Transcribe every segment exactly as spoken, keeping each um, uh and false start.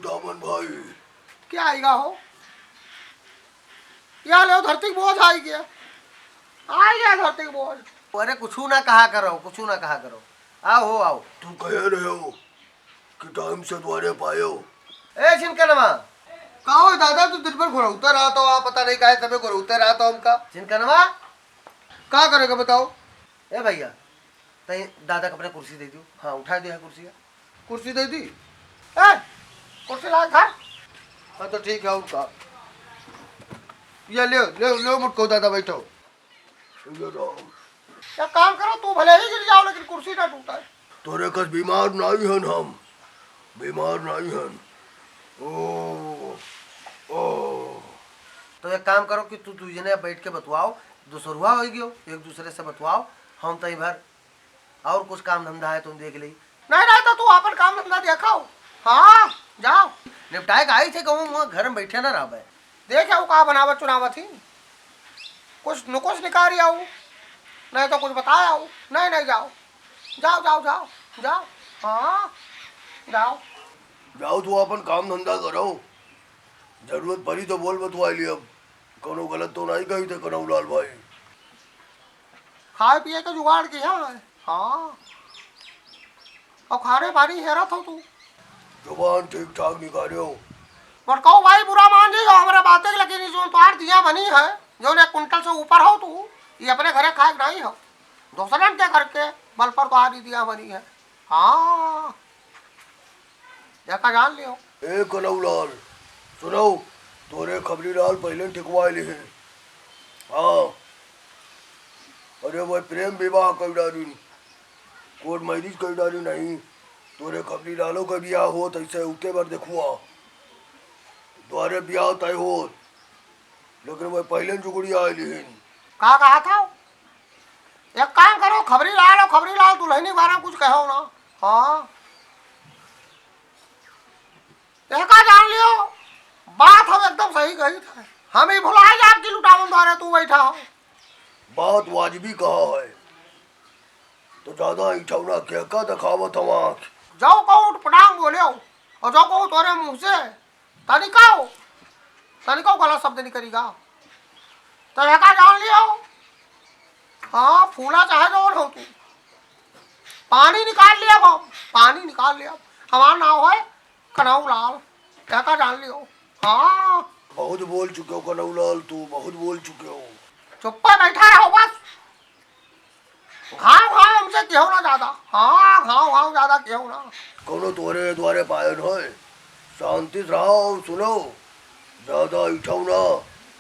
दामन भाई। क्या आइगा हो? या लेव धरती क बोझ आइगा। आइगा धरती क बोझ। अरे कुछू ना कहा करो, कुछू ना कहा करो। आओ हो, आओ। तू कहे रहे हो कि टाइम से द्वारे पायो। ए छिनकनवा। का हो दादा, तू दिन भर घुरौते रहत हो, आप पता नहीं काहे समय घुरौते रहत हो हमका। छिनकनवा। का करेगा बताओ? ए भैया, तई दादा के अपने कुर्सी दे दियो। हाँ, उठाए दे है कुर्सी। कुर्सी दे दी। ए, कुर्सी ला धर। हाँ, तो ठीक है, और का? ये ले, ले, ले मुटको दादा, बैठो। ये लो। एक काम करो, तू भले ही गिर जाओ, लेकिन कुर्सी ना टूटे। तोरे कस बीमार नाई हन हम, बीमार नाई हन। ओ, ओ। तो एक काम करो कि तू, तू जने बैठ के बतवाओ, दुसरुआ होइ गयो, एक दूसरे से बतवाओ, हम तई भर और कुछ काम धंधा है तुम देख ले। नहीं, नहीं, तो तू अपन काम धंधा देखाओ। हाँ, जाओ। निपटाए का आई थे कहूँ, मुँह घर में बैठे ना रहबे। देख आऊ का बनावत चुनावत ही, कुछ नुकुस निकाल आऊ, नहीं तो कुछ बताए आऊ। नहीं, नहीं, जाओ, जाओ, जाओ, जाओ, जाओ। हाँ, जाओ। जाओ, तू अपन काम धंधा करो, जरूरत पड़ी तो बोल बतवाई ली। अब कौनो गलत तो नहीं कही थे कनऊ लाल भाई। खाए पिए के जुगाड़ किया है। हाँ। और खाने पानी हेरत हो तू। जुबान ठीक ठाक निकालियो। मोटकऊ भाई बुरा मान जी, जो हमरे बातें के, लेकिन ये जो तोहार दिया बनी है, जो एक कुंटल से ऊपर हो तू, ये अपने घरे खाए के नहीं हो, दूसरन के घर के बल पर तोहार ई दिया बनी है। हाँ, देखा जान लियो। ए कनऊ लाल, सुनो, तोरे खबरी लाल पहले ठिकवाए लिहे। हाँ, अरे वह प्रेम विवाह कर डालिन, कोर्ट मैरिज कर डालिन नहीं। तोरे खबरी लालो का बियाह होत ऐसे उते बार देखुआ, द्वारे बियाह तय होत, लेकिन वह पहले जुगड़ी आए लिहिन। का कहा था? एक काम करो, खबरी लाल और खबरी लाल दुल्हनी के बारे में कुछ कहो ना। हाँ, एका जान लियो, बात हम एकदम सही कही थे। हम ही भुलाए जाब कि लुटावन द्वारे तू बैठा हो। बात वाजिबी कहा है, तो ज्यादा इठौना के का दिखावत हवा? जाओ कहूँ उठ पटांग बोले हो, और जाओ कहूँ तोरे मुँह से तनिकाओ, तनिकाओ गलत शब्द निकलेगा। तो एका जान लियो, हाँ, फूला चाहे जौन हो तू, पानी निकाल लिया हम, पानी निकाल लिया। हमार नाव है कनऊ लाल, एका जान लियो। हाँ। बहुत बोल चुके हो कनऊ लाल, तू बहुत बोल चुके हो। चुप्पे बैठा रहो बस। घाव घाव हमसे केहू ना ज्यादा। हाँ, घाव घाव ज्यादा केहू ना। कौनो तोरे द्वारे पायन होए, शांति से रहो, सुनो, ज्यादा इठौ ना,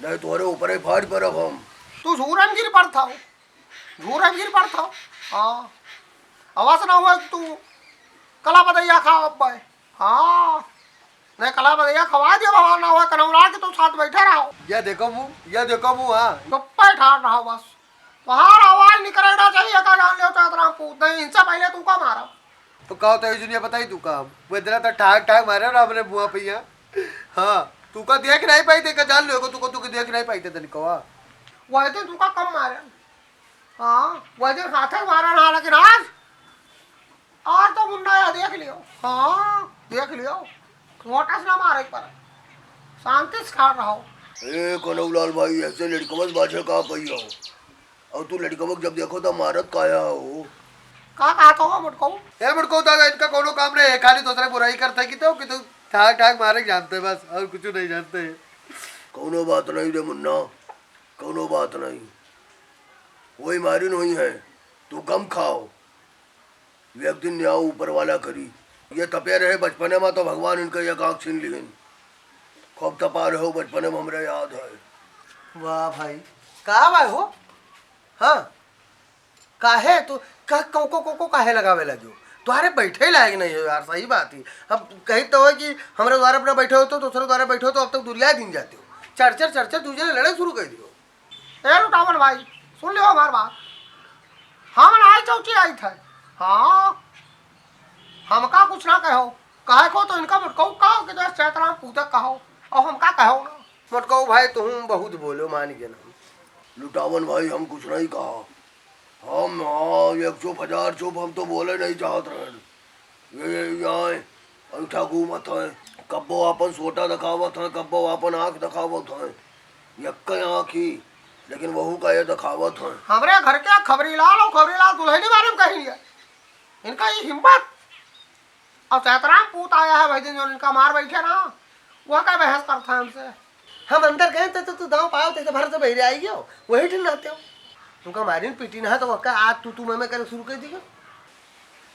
नहीं तोरे ऊपरे फाट परब हम। तू झूरन गिर पड़त हो, झूरन गिर पड़त हो। हाँ, अवस ना हुआ कि तू कला बदैया खाओ अब। हाँ, नहीं कला बदैया खवा दिया, भगवान ना हुआ कनौरा के तू साथ बैठे रहो। या देखो मुँह, या देखो मुँह, हाँ। चुप्पे ठाड़ रहो बस। तोहार आवाज निकलना चाहिए, का जान लियो चैतराम पूत। नहीं, इनसे पहले तू का मारा? तो का होता है, जुनिया बताई तू का? वो इतना तो ठाक ठाक मारे ना अपने बुआ भैया। हाँ, तू का देख नहीं पाई थे, का जान लियो को तू को, तू के देख नहीं पाई थे तनिकवा। वह दिन तू का कम मारे। हाँ, वह दिन हाथे मारा ना, लेकिन आज और तो मुंडा या देख लियो। हाँ, देख लियो। मोटा से ना मारे पर। शांति से खा रहो। ए, कनऊ लाल भाई, ऐसे लड़कवस बाझे का पई हो? और तू लड़कवक जब देखो तो मारत काया हो? का कहत हो, मोटकऊ? ए, मोटकऊ दादा, इनका कोनो काम नहीं है, खाली दूसरे बुराई करते कि तो, कि तू ठाक ठाक मारे जानते बस, और कुछ नहीं जानते। कोनो बात नहीं रे मुन्ना, कोनो बात नहीं। वही मारिन हुई है, तू गम खाओ। एक दिन न्याय ऊपर वाला करी। ये तपे रहे बचपने में तो भगवान इनका एक आँख छीन लिहिन। खूब तपा रहे हो बचपने में, हमरे याद है। वाह भाई, का बा हो? हाँ, काहे तू कह को को को को काहे लगावे लगियो? तोहरे बैठे लायक नहीं हो यार, सही बात ही। अब कही तो हो कि हमरे द्वारे अपना बैठे हो तो दूसरे द्वारे बैठे हो तो अब तक दुरिया दिन जाते हो। चढ़ चढ़ चढ़ चढ़ दूसरे लड़े शुरू कर दियो। ए लुटावन भाई, सुन लियो हमार बात। हम नाई चौकी आई थे। हाँ, हमका कुछ ना कहो। कहे को तो इनका मोटकऊ कहो कि जैसे चैतराम पूतक कहो, और हमका कहो ना। मोटकऊ भाई, तुम बहुत बोलो, मान गए ना। लुटावन भाई, हम कुछ नहीं कहा। हम, हाँ, एक चुप, हजार चुप, हम तो बोले नहीं चाहत रहन। ये, ये, ये आए, अंगठा घूमत है। कब्बो आपन सोटा देखावत हैं, कब्बो आपन आँख देखावत हैं। यक्के आँख ही, लेकिन वहू का ये देखावत हैं। हमरे घर के खबरी लाल और खबरी लाल दुल्हनी बारे में कही लिया। इनका ये हिम्मत। और चैतराम पूत आया है भाई दिन, जो इनका मार बैठे ना, वह का बहस करता है हमसे। हम अंदर गए तो, तो तू दाँव पायो, तो भर से बहिरे आई गयो, वही ठिन रहते हो। तुमका मारिन पीटी ना तो वक्का आज तू, तू मैं, मैं करे शुरू कर दियो।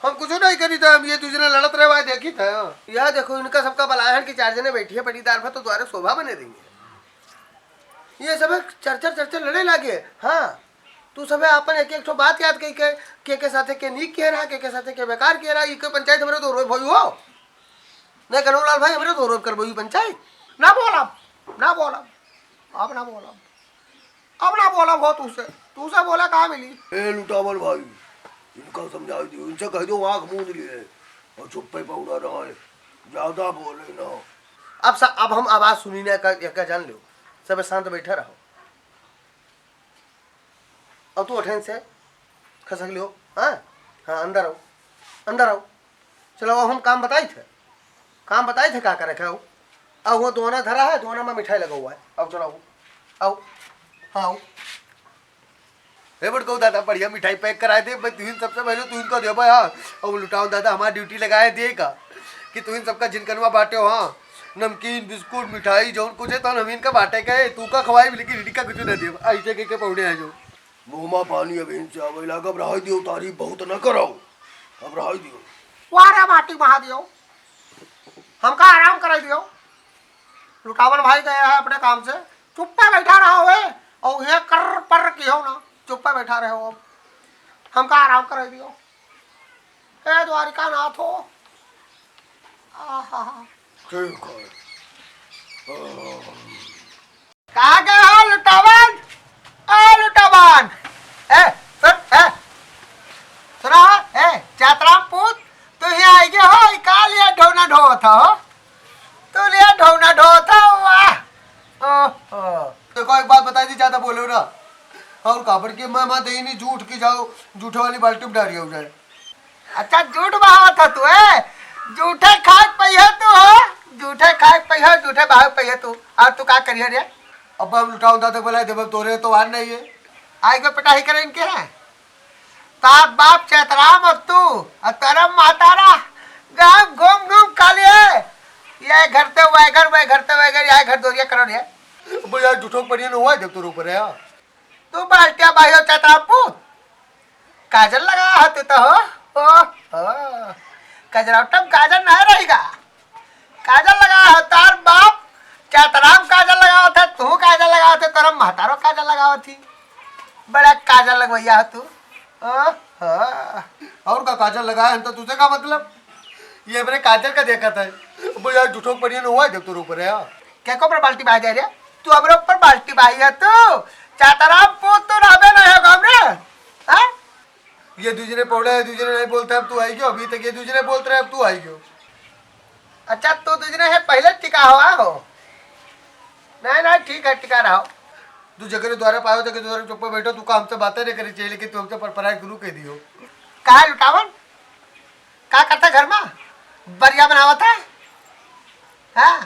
हम कुछ नहीं करी था, हम ये दूसरे लड़त रहे भाई, देखी था। यह देखो, इनका सबका बलाहन की चार जने बैठी है पटीदार पर, तो द्वारे शोभा बने रही है। ये सब चर चर चर चर लड़े लागे। हाँ, तू सबे आपन एक एक ठो बात याद कई के, के के साथे के नीक किहे रहा, के के साथे के बेकार किहे रहा, ई कोई पंचायत हमरे दो रोज भई हो। नहीं कन्हू लाल भाई, हमरे दो रोज करबो ई पंचायत। ना बोलब, ना बोलब, अब ना बोलब, अब ना बोलब हो तुझसे, तुझसे बोला का मिली? ए लुटावन भाई, इनका समझा दियो, इनसे कह दो आँख मूंद लिए और चुप्पे पौड़ा रहे, ज्यादा बोले ना। अब सा-, अब हम आवाज सुनी ना, एका, एका जान लो, सब शांत बैठा रहो। अब तू उठेन से खसक लियो। हाँ, हाँ, अंदर आओ, अंदर आओ। चलो, अब हम काम बताई थे, काम बताई थे का करे खाओ। अब वो दोना धरा है, दोना में मिठाई लगा हुआ है। अब चलो, आओ, आओ, हाँ, आओ। हे बड़कऊ दादा, बढ़िया मिठाई पैक कराए दे, मैं तुहिन सबसे पहले तुहिन को देबा, हाँ। अब लुटाओ दादा, हमार ड्यूटी लगाए दे का कि तुहिन सबका जिनकनवा बाटे हो, हाँ, नमकीन, बिस्कुट, मिठाई, जौन कुछ है, तौन हम इनका बाटे के, तू का खवाई, लेकिन इनका कुछ ना देब। ऐसे के, के पौड़े आ जाओ। मुँह मा पानी अभी इनसे आवे लागब, रहाई दियो, तारीफ बहुत न करो, अब रहाई दियो। वाह रे माटी महादेव, हमका आराम कराई दियो। लुटावन भाई गया है अपने काम से, चुप्पे बैठा रहा हुए और ये कर पर की हो ना, चुप्पे बैठा रहे हो। अब हमका आराम कराई दियो। हे द्वारिका नाथ हो। आहा। ठीक है। कहाँ गए हो लुटावन? ओ लुटावन। ए, सुन, ए। सुना, ए, चैतराम पूत, तू यहाँ आई गए हो, ई का लिए ढौना ढोवत हो? तू लिए ढौना ढोवत हो, वाह। ओहो। देखो, एक बात बताई दी, ज्यादा बोलो ना। और काबर के मैं, मैं दही नहीं, जूठ की जाओ, जूठे वाली बाल्टी में डारी हो जाए। अच्छा, जूठ बहावत ह तू, ए? जूठे खाए पइहे तू, हो? जूठे खाए पइहे, जूठे बहावे पइहे तू। और तू का करिहे रे? अब हम लुटावन दादा बोला, जब तोरे तो वार नहीं है। आई के पिटाई करे इनके हैं। तार बाप चैतराम और तू, और तारा मातारा गाँव घूम घूम खा लिए। ये घर ते वह घर, वह घर ते वह घर, यह घर दोरिया करो रे। अब यार, झूठो के बढ़िया न हुआ, जब तोरे ऊपर है। तू बाल्टिया बाहियो चैतराम पूत। काजल लगा है तू तो हो। ओ, ओ। कजरौटम काजल ना रहेगा। काजल लगा है तार बाप। चैतराम काजल लगावत है, तू काजल लगावत है, तोरा महतारो काजल लगावत ही। बड़ा काजल लगवैया है तू। ओ, ओ। और का काजल लगाए हैं तो तुझे का मतलब? ये हमरे काजल का देखत है। अब यार, झूठो के बढ़िया न हुआ, जब तोरे ऊपर है। क्या को ऊपर बाल्टी बहा दे रे? तू हमरे ऊपर बाल्टी बहाई है तू। चैतराम पूत तू रहबे नहीं होगा हमरे। हाँ? ये दूसरे पौड़े है, दूसरे नहीं बोलते, अब तू आई क्यों? अभी तक ये दूसरे बोलते रहे, अब तू आई क्यों? अच्छा, तू दूसरे है, पहले टिका हुआ हो। नहीं, नहीं, ठीक है, टिका रहो। तू जगह द्वारा पायो, जगह द्वारा चुप बैठो, तू का हमसे बातें नहीं करनी चाहिए, लेकिन तू हमसे परपराए शुरू कर दियो। कहा लुटावन? का करता घर मा? बरिया बनावत है? हाँ?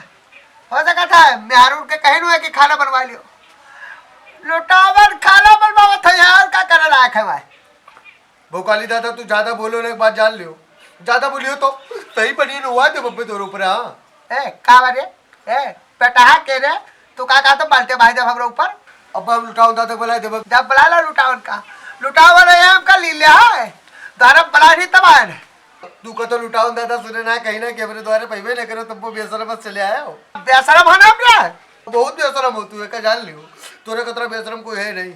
हो सकत है, मेहरारू के कहे नु है कि खाना बनवा लियो। लुटावन खाना बनवावत है यार, का करे लायक है भाई? भोकाली दादा, तू ज्यादा बोलो ना, एक बात जान लियो। ज्यादा बोलियो तो सही बनी नु हुआ दे बब्बे तोरे ऊपर, हाँ। ए, का बा रे? ए, बेटा है के रे? तू का कहा तो बाल्टी बहाई देब हमरे ऊपर? अब हम लुटावन दादा बुलाए देब। जब बुला ला लुटावन का, लुटावन है हमका ली लिया है, द्वारा बुला नहीं तब आए ने। तू का तो लुटावन दादा सुने ना, कहीं ना कि हमरे द्वारे पहले नहीं करो, तब वो बेशरम से चले आए हो। बेशरम है ना हमरे? बहुत बेशरम हो तू, एका जान लियो। तोरे कतरा बेशरम कोई है नहीं।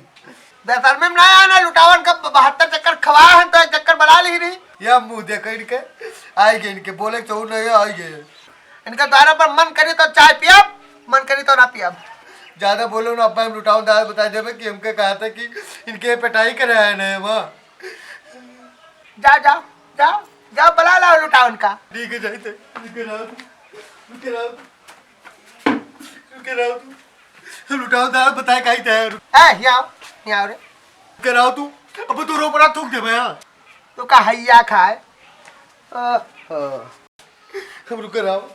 बेशरमी में ना आना, लुटावन का बहत्तर चक्कर खवाए हैं तो एक चक्कर बुला ली नहीं। या मुँह देखो इनके, आई गए इनके, बोले के चाहू नहीं, आई गए। इनके द्वारा पर मन करी तो चाय पियब, मन करी तो ना पियब। ज्यादा बोलो ना, अब्बा हम लुटावन दादा बताई देबे कि हमके कहा था कि इनके पिटाई करे आए नहीं वहाँ। जा, जा, जा, जा, बुला लाओ लुटावन का। ठीक है, जाइते। रुके रहो तू, रुके रहो तू, रुके रहो तू। लुटावन दादा बताए काई थे। ए, यहाँ आओ, यहाँ आओ रे। रुके रहो तू, अब तू रो पड़ा थूक दे भैया। तू का हैया खाए? ओहो। अब रुके रहो।